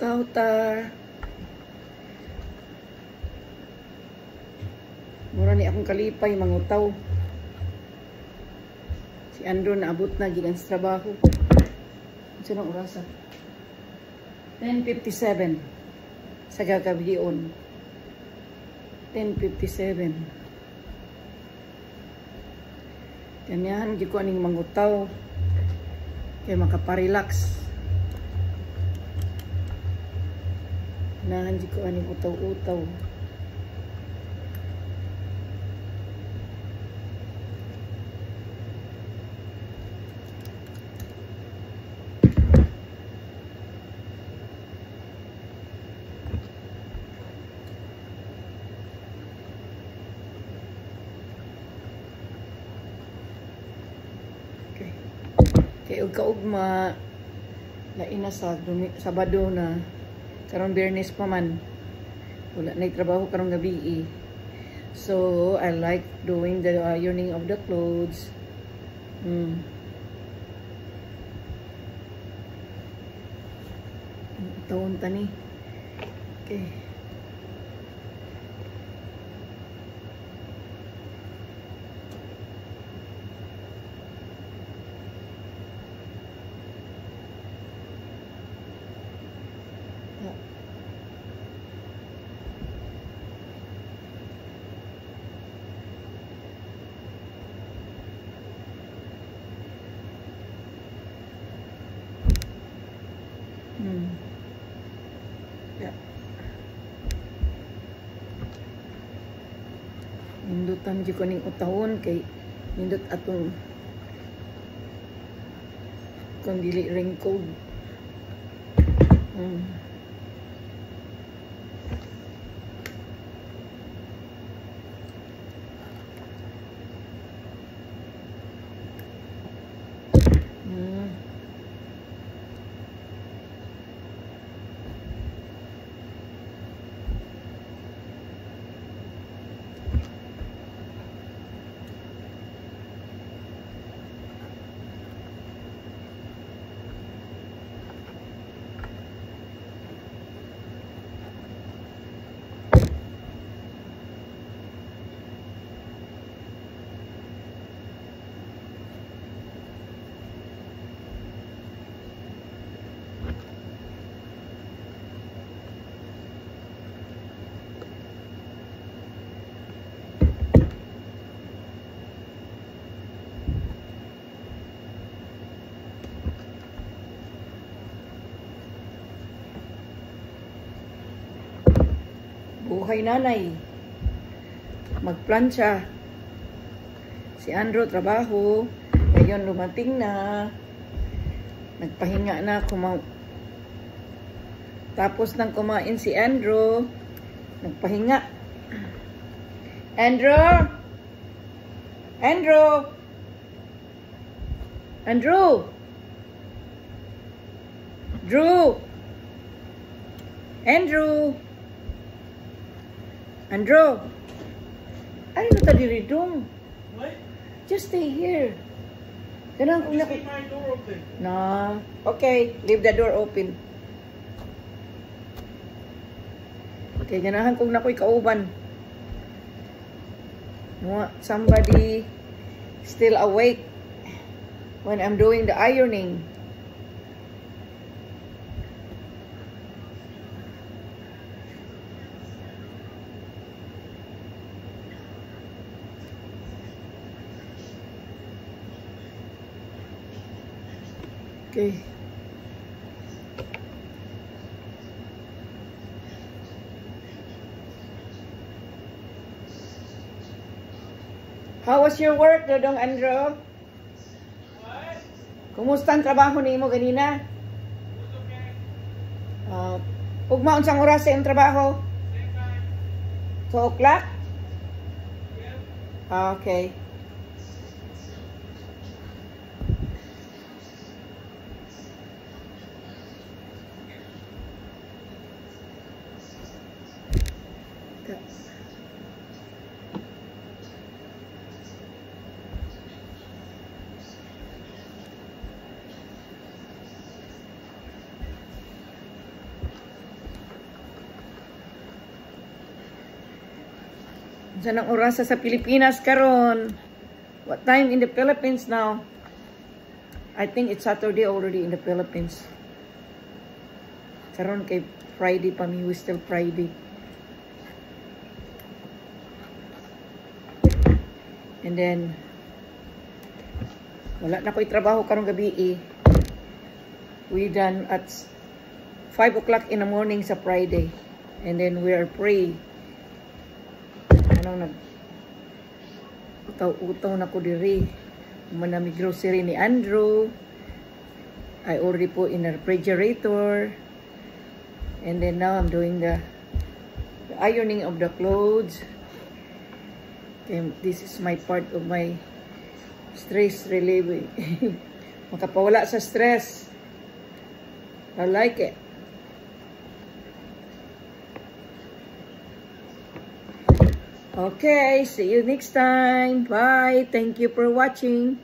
Utaw ta. Mura ni akong kalipay mangutaw. Si Andrew naabot na gikan sa trabaho. Unsa nang orasa? 10:57 sa gagabion. 10:57. Ganyan gyud ko aning mangutaw kay makaparelax. Nahan jud ko aning utaw-utaw. Okay. Kay og kaugma lain na sa Sabado na karon Biyernes pa man. Wala na trabaho karong gabi eh. So I like doing the ironing of the clothes. Taon tani. Okay. Yeah. Nindutan jud ko ning utahon kay nindot atong kung dili wrinkled. Buhay nanay. Magplansya. Si Andrew trabaho. Ngayon dumating na. Nagpahinga na. Tapos nang kumain si Andrew, nagpahinga. Andrew! Andrew! Andrew! Drew! Andrew! Andrew! Ano na ta diri dong? What? Just stay here. Ganang kung Just leave my door open. No. Okay, leave the door open. Okay, ganahan kong nakoy kauban. Somebody still awake when I'm doing the ironing. Okay. How was your work, Dodong Andrew? What? Kumusta ang trabaho nimo ganina? It was okay. Ugma unsang oras sa imong trabaho? Same time. 2 o'clock? Yeah. Okay. Unsa nang orasa sa Pilipinas karon? What time in the Philippines now? I think it's Saturday already in the Philippines. Karon kay Friday pa mi, we still Friday. And then wala na ko'y trabaho karong gabi eh. We done at 5 o'clock in the morning sa Friday. And then we are free. Anong nag utaw-utaw na ko diri. Manami grocery ni Andrew. I already put in the refrigerator. And then now I'm doing the ironing of the clothes. Okay, this is my part of my stress relieving. Makapawala sa stress. I like it. Okay, see you next time. Bye. Thank you for watching.